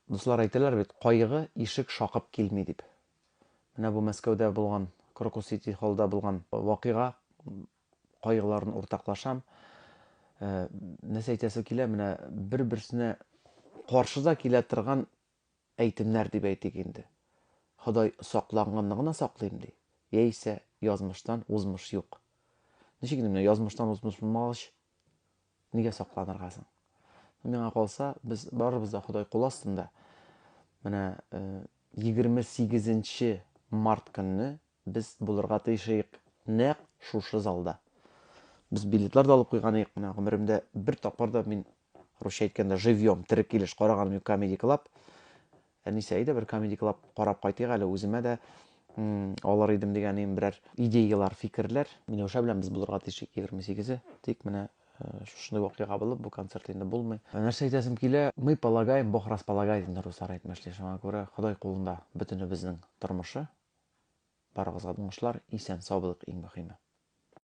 Дуслар, әйтәләр бит, кайгы ишек шакып килми дип. Менә бу Мәскәүдә булган, Крокус Сити Холлда булган вакыйга, кайгыларын уртаклашам. Э, нәрсә әйтәсе килә, менә бер-берсенә каршы да килә торган әйтемнәр дип әйтик инде. Ходай сакланганны гына саклыйм ди, яисә язмыштан узмыш юк. Ничек инде менә язмыштан узмыш булмагач, Нигә сакланырга соң? Миңа калса, без барыбыз да Ходай кул астында. Менә 28 э, март көнне без булырга тиеш идек нәкъ шушы залда. Без билетлар да алып куйган идек. Менә гомеремдә бер тапкыр да мин русча әйткәндә живьем, тере килеш караганым юк Comedy Club. Әнисе, әйдә бер Comedy Club карап кайтыйк әле, үземә дә алыр идем дигән идем берәр идеялар, фикерләр. Миләүшә белән без булырга тиеш 28-е. Тик менә э, шушындый вакыйга булып, бу концерт инде булмый. Э, нәрсә әйтәсем килә, мы полагаем, Бог располагает, инде руслар әйтмешли. Шуңа күрә Ходай кулында бөтенебезнең тормышы. Барыгызга уңышлар, исән-сау булыйк иң мөһиме.